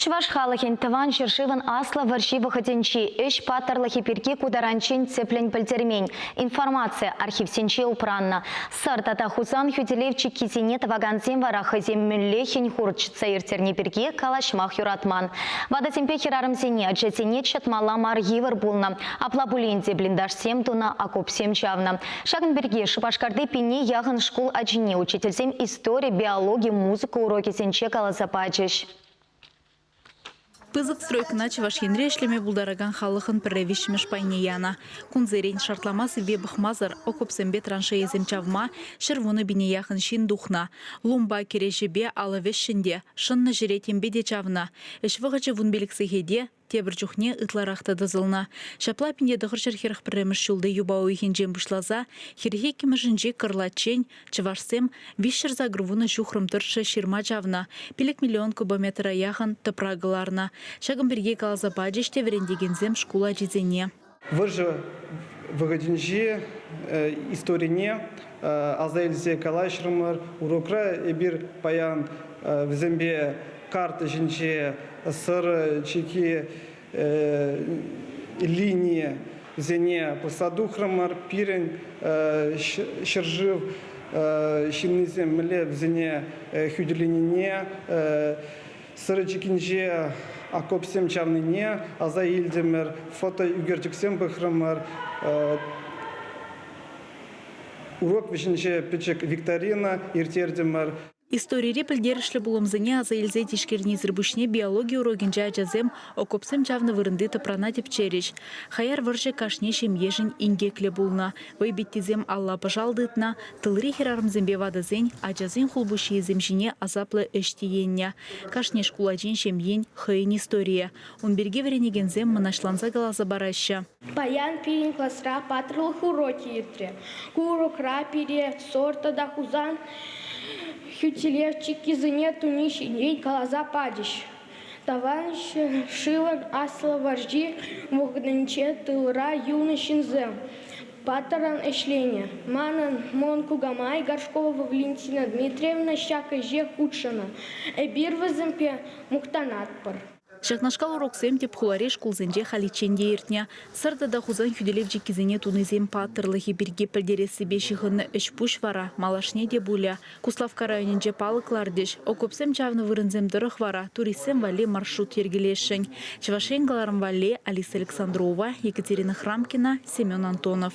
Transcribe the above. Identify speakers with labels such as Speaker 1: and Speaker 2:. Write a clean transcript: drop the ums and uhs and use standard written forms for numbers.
Speaker 1: Чӑваш халӑхӗн Тӑван ҫӗршывӑн Аслӑ вӑрҫи вӑхӑтӗнчи ӗҫ паттӑрлӑхӗ пирки ку таранччен тӗплӗн пӗлтермен. Информаци архивсенче упраннӑ. Сӑр тата Хусан хӳтӗлев чиккисене тӑвакансем вара хӑйсем мӗнле хӗн-хур чӑтса ирттерни пирки калаҫмах юратман. Ватӑсемпе хӗрарӑмсене, ачасене чӑтмалла мар йывӑр пулнӑ. Апла пулин те блиндажсем тунӑ, окопсем чавнӑ. Ҫакӑн пирки Шупашкарти пине яхӑн шкул ачине учительсем истори, биологи, музыка урокӗсенче каласа пачӗҫ.
Speaker 2: Пысӑк стройкӑна Чӑваш Енре ӗҫлеме пултаракан халӑхӑн пӗрре виҫҫӗмӗш пайне янӑ. Кунсерен шартлама сивве пӑхмасӑр окопсемпе траншейӑсем чавма 110 пине яхӑн ҫын тухнӑ. Лумпа, кӗреҫепе, алӑ вӗҫҫӗн те, шӑннӑ ҫӗре темпе те чавнӑ. Ӗҫ вӑхӑчӗ 15 сехете, Тепӗр чухне ытларах та тӑсӑлнӑ. Ҫапла 1941 ҫулти юпа уйӑхӗнчен пуҫласа 42-мӗшӗнчи кӑрлаччен чӑвашсем 380 ҫухрӑм тӑршшӗ ҫырма чавнӑ, 5 миллион кубометра яхӑн тӑпра кӑларнӑ. Ҫакӑн пирки каласа пачӗҫ те вӗрентекенсем шкул ачисене.
Speaker 3: Вӑрҫӑ вӑхӑтӗнчи историне аса илсе калаҫрӑмӑр. Урокра эпир паян вӗсемпе карта ҫинче сӑрӑ чикки линийӗсене пӑхса тухрӑмӑр. Пирӗн ҫӗршыв ҫыннисем мӗнле вӗсене хӳтӗленине сӑрӑ чиккинче окопсем чавнине аса илтӗмӗр, фото ӳкерчӗксем пӑхрӑмӑр. Урок вӗҫӗнче пӗчӗк викторина ирттертӗмӗр.
Speaker 2: Историри пӗлтерӗшлӗ пулӑмсене аса илсе тишкернисӗр пуҫне биологи урокӗнче ачасем окопсем чавнӑ вырӑнти тӑпрана тӗпчерӗҫ. Хаяр вӑрҫӑ кашни ҫемьешӗн инкеклӗ пулнӑ. Вӑйпиттисем алла пӑшал тытнӑ, тылри хӗрарӑмсемпе ватӑсен, ачасен хулпуҫҫийӗсем ҫине асаплӑ ӗҫ тиеннӗ. Кашни шкул ачин ҫемйин хӑйӗн историйӗ. Ун пирки вӗренекенсем мӑнаҫланса каласа параҫҫӗ.
Speaker 4: Паян пирӗн класра паттӑрлӑх урокӗ иртрӗ. Ку урокра пире Сор тата Хусан хӳтӗлев чиккисене туни ҫинчен каласа пачӗҫ. Тӑван ҫӗршывӑн Аслӑ вӑрҫи вӑхӑтӗнче тылра юлнӑ ҫынсем паттӑррӑн ӗҫленӗ. Манӑн мӑн кукамай Горшкова Валентина Дмитриевна ҫак ӗҫе хутшӑннӑ. Эпир вӗсемпе мухтанатпӑр.
Speaker 2: Ҫакнашкал уроксем тӗп хулари шкулсенче халиччен те иртнӗ. Сӑр тата Хусан хӳтӗлев чиккисене тунисен паттӑрлӑхӗ пирки пӗлтерессипе ҫыхӑннӑ ӗҫ-пуҫ вара малашне те пулӗ. Куславкка районӗнче палӑк лартӗҫ. Окопсем чавнӑ вырӑнсем тӑрӑх вара туристсем валли маршрут йӗркелесшӗн. Чӑваш Ен кӑларӑм валли Алиса Александрова, Екатерина Храмкина, Семен Антонов.